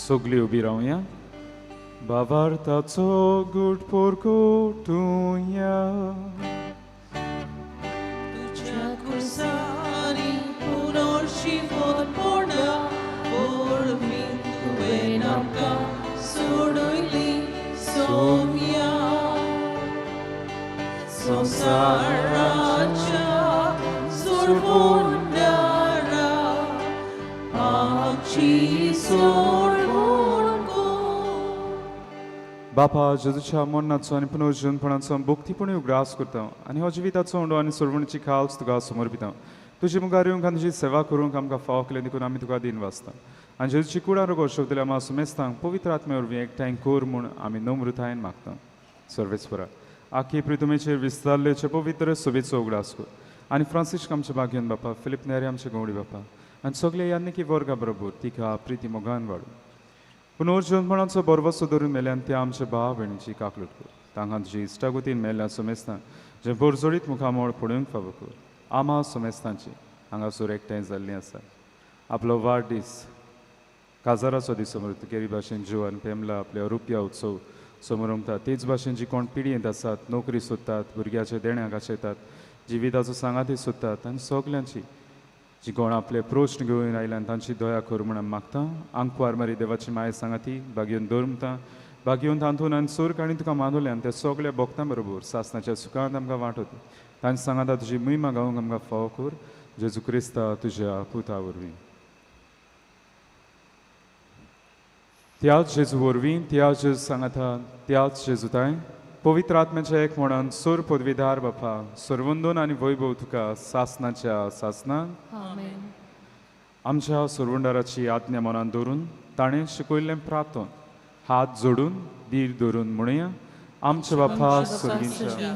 सगळीं उबी रावया. भावार्थाचो गूट पोरकोटुया. तुज्या खुर्सांनी पुनर्शिवपणा वरवीं तुवें आमकां सोडयली सोम्या. संवसाराच्या सोडवणारा आमची सोडवण कर. बापा, जेजूच्या मरणाचो आनी पुनर्जीवनपणाचो भक्तीपणी उगडास करता आनी हो जिविताचो उंडो आनी सोडवणीची खाल्स तुका समर्पिता. तुजे मुखार येवंक आनी तुजी सेवा करूंक आमकां फावो केलें देखून आमी तुका दिन वाचता. आनी जेजूची कुडां रोगो शोधल्या आमा सुमेस्तांक पवित्र आत्मे वरवीं एकठांय कर म्हूण आमी नम्रतायेन मागता. सर्वेस्परा, आखी प्रितुमेचेर विस्तारलेचे पवित्र सोबेचो उगडास कर आनी फ्रांसिस्क आमचे भाग्यन बापा, फिलीप नेरी आमचे गवडी बापा आनी सगळे याज्ञिकी वर्गा बरोबर तिका प्रिती मोगान वाडू. पुनर्जीवनपणाचो बरवसो धरून मेल्यान त्या आमच्या भाव भयणीची काकलूट कर. तांकां तुजी इश्टागतीन मेल्ल्या सोमेस्तां जे बोरजोडीत मुखामळ पळोवंक फावो कर. आमा सोमेस्तांची हांगासर एकठांय जाल्लीं आसा. आपलो वाडदीस काजाराचो दीस समोर तुगेली भाशेन जीव आनी पेमला आपल्या रुपया उत्सव समोर तेच भाशेन जी कोण पिडयेंत आसात, नोकरी सोदतात, भुरग्याचे देण्याक आशेतात, जिविताचो सांगाती सोदतात आनी सगल्यांची जी कोण आपले प्रश्न घेवन आयल्यान तांची दया कर म्हूण आमी मागता. आंकवार मारी देवाची माय सांगाती भागयोवन दवरता, भागयोवन तातूंत आनी सोर काणी तुका मानवल्यान त्या सगल्या भक्तां बरोबर सासणाच्या सुखांत आमकां वांटोत. तांचे सांगाता तुजी महिमा गावंक आमकां फावो कर. जेजू क्रिस्ता तुज्या पुता वरवीं. त्याच जेजू वरवीं, त्याच जेजू सांगाता, त्याच जेजूताय पवित्र आत्म्याच्या एक म्हणून सोर पदवीधार बापा, सर्वंदोन आनी वैभव तुका सासनाच्या सासना. आमच्या सोरवंडाराची आज्ञा मनान दवरून ताणें शिकयल्लें प्रार्थन हात जोडून धीर धरून म्हणुया. आमच्या बापा स्वर्गींच्या,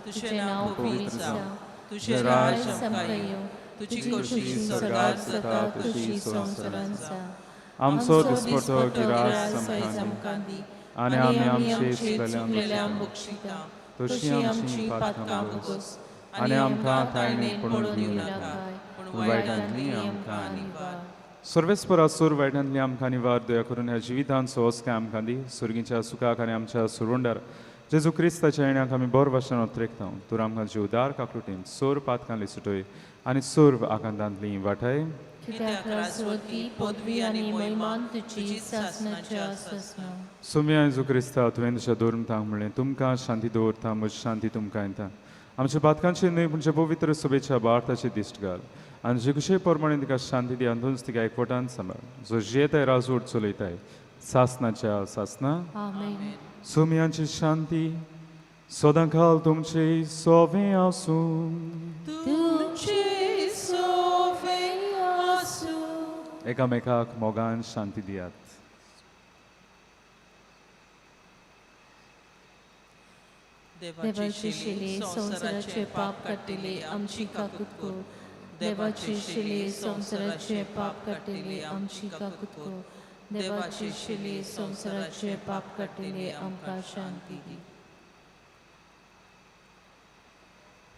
तुजें नांव पवित्र जावं, तुजें राज्य आमकां येवं, तुजी खोशी स्वर्गात जाता तशी संवसारांत जावं. आमचो दिसपटो गिरास आमकां दी आनी आमी आमचे चुकलेल्यांक बक्षिता तशी आमची पातकां भोगस आनी आमकां तायणेक पडून दिवं नाका, पूण वायटांतली आमकां निवार. सर्वेस्परा, सोर वायटांतली आमकां निवार. दया करून ह्या जिवितांत सोंसकाय आमकां दी. सुर्गीच्या सुखाक आनी आमच्या सुरुंडार जेजू क्रिस्ताच्या येण्याक आमी बरो भाशेन अत्रेकता. तूं आमकां जीवदार काकलुटीन सोर पातकांली सुटय आनी सोर आकांतांतली वाटाय. कित्याक राजवटी, पदवी आनी महिमान तुजी सासणाच्या सासणा. सोम्या जेजू क्रिस्ता, तुवें तुज्या धर्मतांक म्हणलें, तुमकां शांती दवरता, म्हजी शांती तुमकां येता. आमच्या पातकांची न्हय पूण पवित्र सभेच्या भारताची दिश्ट घाल आनी जे कशे प्रमाणे तिका शांती दी आनी तिका एकवटान सांबाळ, जो जियेताय राजवट चलयताय सासनाच्या सासना. आमेन. सोम्यांची शांती सदां काल तुमचे सोवे आसूं. तुमचे सोवे आसूं. एकामेकाक मोगान शांती दियात. देवाची शिली संवसाराचे पाप काडटली आमची काकूत कर. देवाची शिली संवसाराचे पाप काडटली आमची काकूत कर. देवाची शिली संवसाराचे पाप काडटली आमकां शांती दी.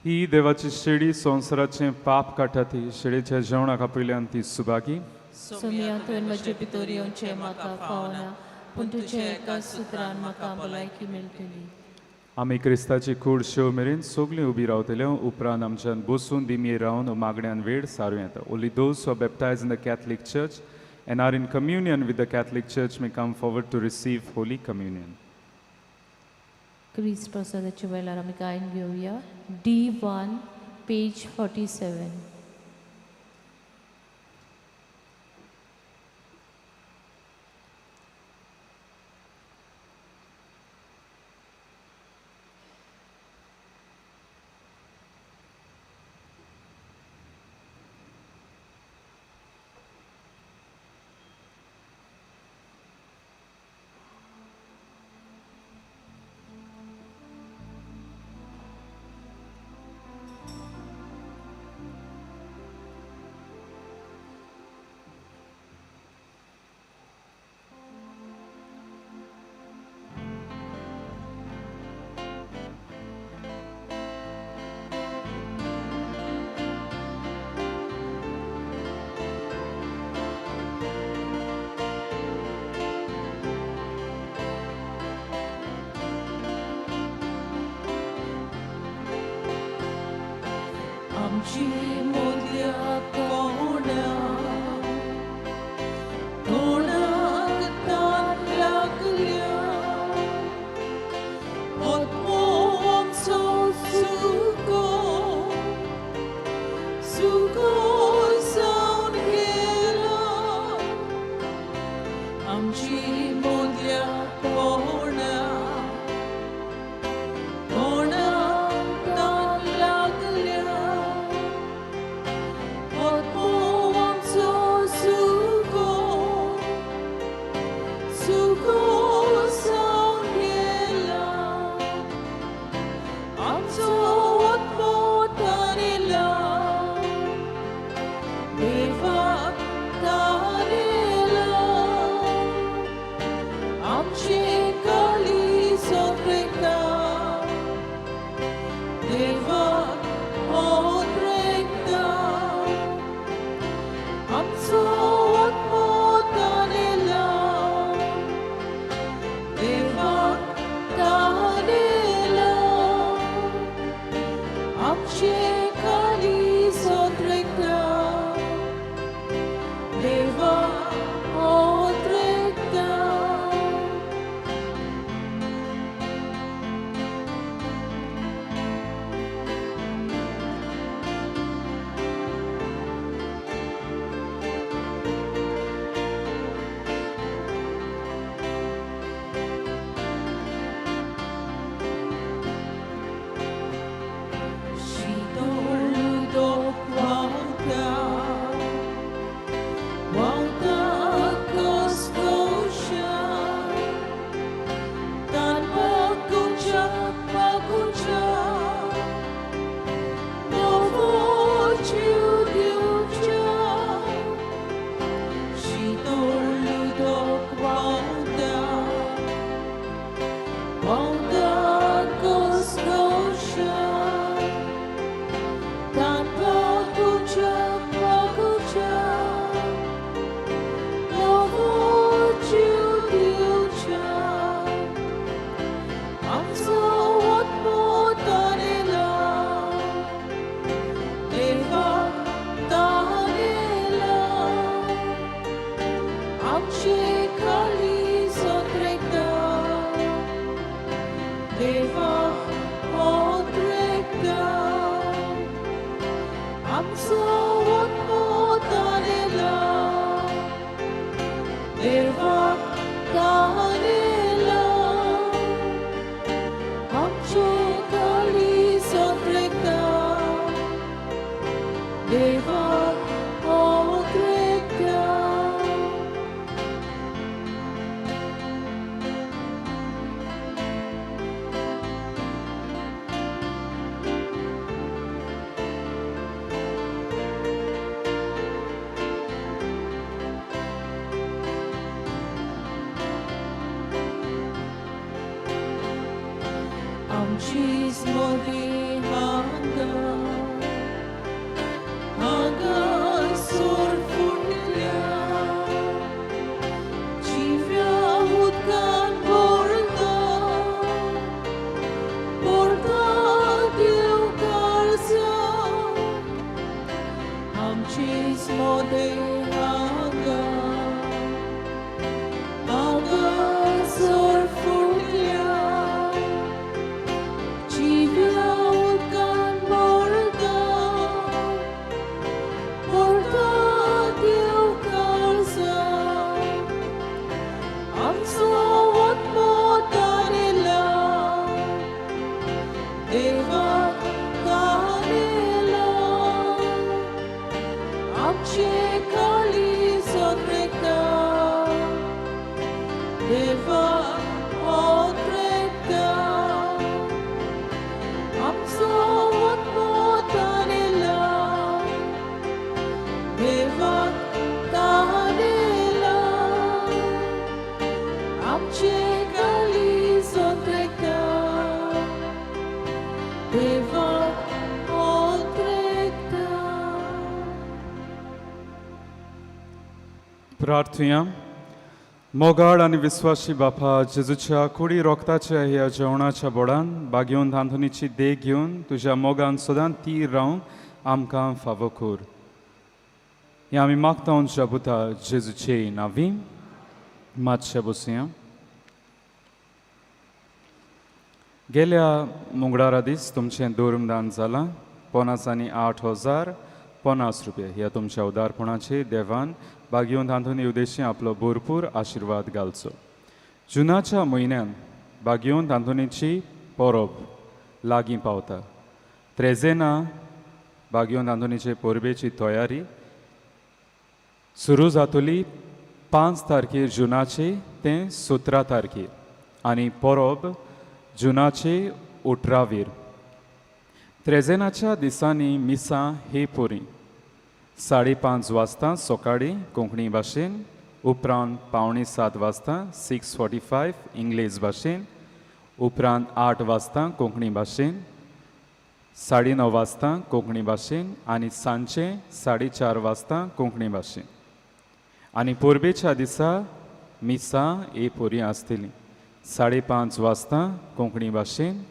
ही देवाची शेडी संवसाराचें पाप काडटा ती शेडीच्या जेवणाक आपयल्यान ती सुभागी. सोम्या, तुवें म्हजे भितर येवचें म्हाका फावना, पूण तुज्या एका सुत्रान म्हाका भलायकी मेळटली. आमी क्रिस्ताची कूड शेव मेरेन सगळीं उबी रावतले. उपरांत आमच्यान बसून दिमये रावन मागण्यान वेळ सारूं येता. Only those who are baptized in the Catholic Church and are in communion with the Catholic Church may come forward to receive Holy Communion. क्रिस्त प्रसादाच्या वेळार आमी गायन घेवया. D1 page 47. आमची मोदल्या कोणा कोणाक तान लागल्या आत्मो आमचो सुको सुको जावन गेलो आमची मोदल्या कोणा कोणाक तान लागल्या आत्मो आमचो सुको सुको जावन गेला आमचो आत्मो तारेला देवाक तारेला आमचे काळीज ओतरेकता देवाक ओतरेकता आमचो आत्मो तारेला देवाक तारेला आमचे काळीज ओतरेकता देवाक ओतरेकता. शीतळ उदक व्हांवता व्हांवता कसकशा तान मागुच्या मागुच्या नवो जीव दिवच्या. शीतळ उदक व्हांवता व्हांवता कसकशा तान मागुच्या मागुच्या नवो जीव दिवच्या. आमचो आत्मो तारेला देवाक तारेला आमचे काळीज ओतरेकता देवाक ओतरेकता. आमचो आत्मो तारेला देवाक तारेला आमचे काळीज ओतरेकता देवाक ओतरेकता. आमचीच मोदी हांगा हांगा सोर फुटल्या जिव्या उदकान भरता भरता देव काळजा. आमचीच मोदी हांगा हांगा सोर फुटल्या जिव्या उदकान भरता भरता देव काळजा. आमचो आत्मो तारेला देवाक तारेला आमचे काळीज ओतरेकता देवाक ओतरेकता. आमचो आत्मो तारेला देवाक तारेला आमचे काळीज ओतरेकता देवाक ओतरेकता. प्रार्थुया. मोगाळ आनी विस्वाशी बापा, जेजूच्या कुडी रोगताच्या ह्या जेवणाच्या बोडान बागेवन आंथोनीची देख घेवन तुज्या मोगान सदां तीर रावन आमकां फावो कर. हें आमी मागता आमच्या पुता जेजूचे नांवी. मातशें बसया. गेल्या मंगळारा दीस तुमचें धर्मदान जालां 58,050 रुपया. ह्या तुमच्या उदारपणाचे देवान बागेवन तातूंत उद्देशी आपलो भरपूर आशिर्वाद घालचो. जुनाच्या म्हयन्यान बागेवन तांतोनीची परब लागीं पावता. त्रेजेना बागेवन तांतोनीचे परबेची तयारी सुरू जातली 5 तारखेर जुनाचे ते 17 तारखेर आनी परब जुनाचे 18वीर. त्रेजेनाच्या दिसांनी मिसां ही पुरी 5:30 वाजता सकाळीं कोंकणी भाशेन, उपरांत 6:45 वाजता 6:45 इंग्लीश भाशेन, उपरांत 8 वाजता कोंकणी भाशेन, 9:30 वाजता कोंकणी भाशेन आनी सांजचे 4:30 वाजता कोंकणी भाशेन. आनी परबेच्या दिसा मिसां हे पोरी आसतली 5:30 वाजता कोंकणी भाशेन,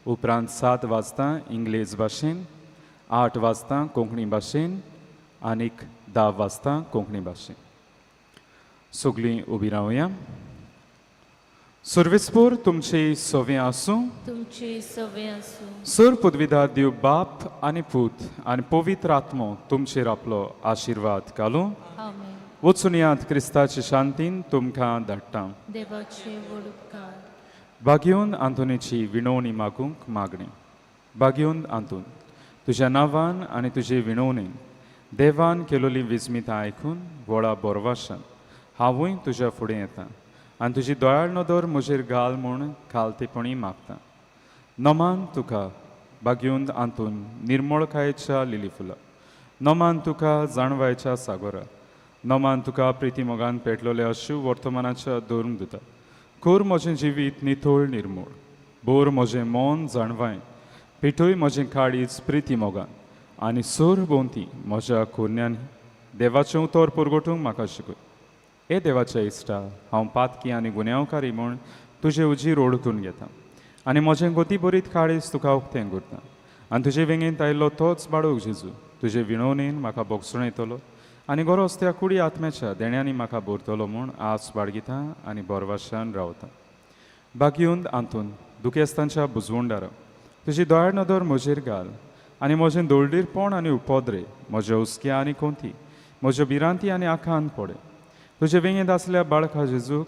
उपरांत 7 वाजता इंग्लीश भाशेन, 8 वाजता कोंकणी भाशेन आनीक 10 वाजता कोंकणी भाशेन. सगळीं उबी रावया. सर्वेस्पोर तुमचे सवे आसूं, तुमचे सवे आसूं. सर पदवीदार देव बाप आनी पूत आनी पवित्र आत्मो तुमचेर आपलो आशिर्वाद घालूं. आमेन. वचून यात क्रिस्ताचे शांतीन तुमकां धाडटा. देवाचे व्हड उपकार. बागेवन आंतोनीची विणवणी मागूंक मागणी. बागेवन आंतोन, तुज्या नांवान आनी तुजे विणवणेन देवान केलोली विस्मितां आयकून व्हडा बोरवाशान हांवूय तुज्या फुडें येता आनी तुजी दयाळ नदर म्हजेर घाल म्हूण खालतेपणी मागता. नमान तुका बागेवन आंतोन निर्मळकायेच्या लिली फुलां, नमान तुका जाणवायच्या सागोरा, नमान तुका प्रिती मोगान पेटलोल्या शिव वर्तमानाच्या धर्म दिता. कर म्हजें जिवीत नितळ निर्मूळ, बोर म्हजें मन जाणवाय, पेटय म्हजें काळीज प्रिती मोगान आनी सोर भोंवती म्हज्या कोरण्यांनी देवाचें उतर परगटूंक म्हाका शिकय. हे देवाच्या इश्टा, हांव पातकी आनी गुन्यांवकारी म्हूण तुजे उजीर ओळखून घेता आनी म्हजें गोती बरीत काळीज तुका उक्तें करता आनी तुजे वेंगेंत आयिल्लो तोच बाळूक जेजू तुजे विणवणेन म्हाका बोगसण येतलो आनी गरोज त्या कुडी आत्म्याच्या देण्यांनी म्हाका भरतलो म्हूण आस बाळगिता आनी बोरवाशान रावता. बागेवन आंतून दुखेस्तांच्या बुजवंडारा तुजी दयाळ नदर म्हजेर घाल आनी म्हजें दोळडीरपण आनी उपद्रे, म्हज्या हुस्क्या आनी कोंती, म्हज्यो भिरांती आनी आखांत पडे. तुजे वेंगेंत आसल्या बाळका जेजूक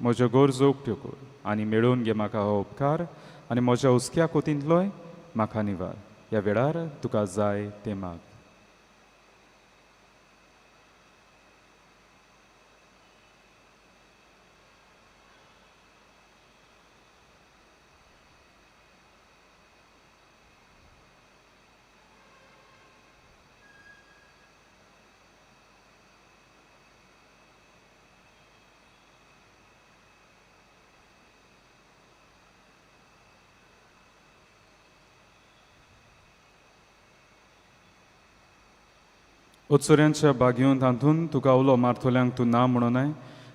म्हज्यो गरजो उक्त्यो कर आनी मेळोवन घे म्हाका हो उपकार आनी म्हज्या हुस्क्या कोतींतलोय म्हाका निवार. ह्या वेळार तुका जाय तें माग. उत्सुऱ्यांच्या बागेवन तातूंत तुका उलो मारतल्यांक तूं ना म्हणूनय,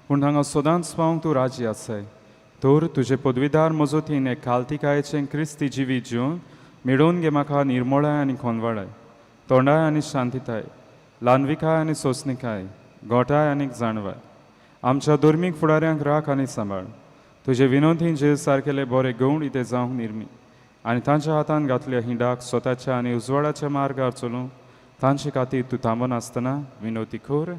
पूण हांगा सदांच पावंक तूं राजी आसाय. तर तुजे पदवीदार मजतीन एक खालतिकायेचें क्रिस्ती जिवीत जिवन मेळोवन घे म्हाका निर्मोळाय आनी खोनवाळाय, तोंडाय आनी शांतिताय, ल्हानविकाय आनी सोंसणिकाय, गोठाय आनी जाणवाय. आमच्या धर्मीक फुडाऱ्यांक राख आनी सांबाळ. तुजे विनोदीन जे सारकेले बरे गवण इते जावंक निर्मी आनी तांच्या हातान घातल्या हिंडाक स्वताच्या आनी उजवाडाच्या मार्गार चलूंक तांचे खातीर तूं थांबनासतना विनोदी कर.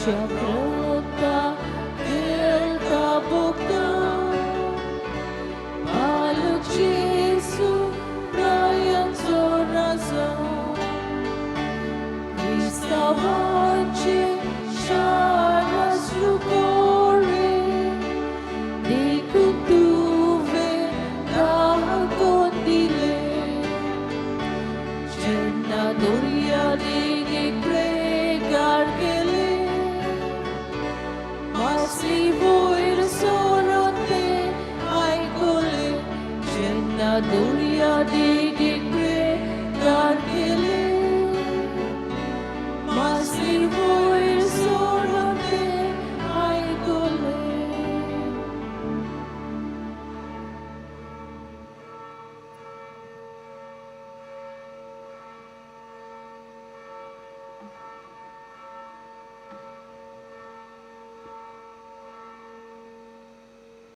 तुझ्या ह्या दर्या.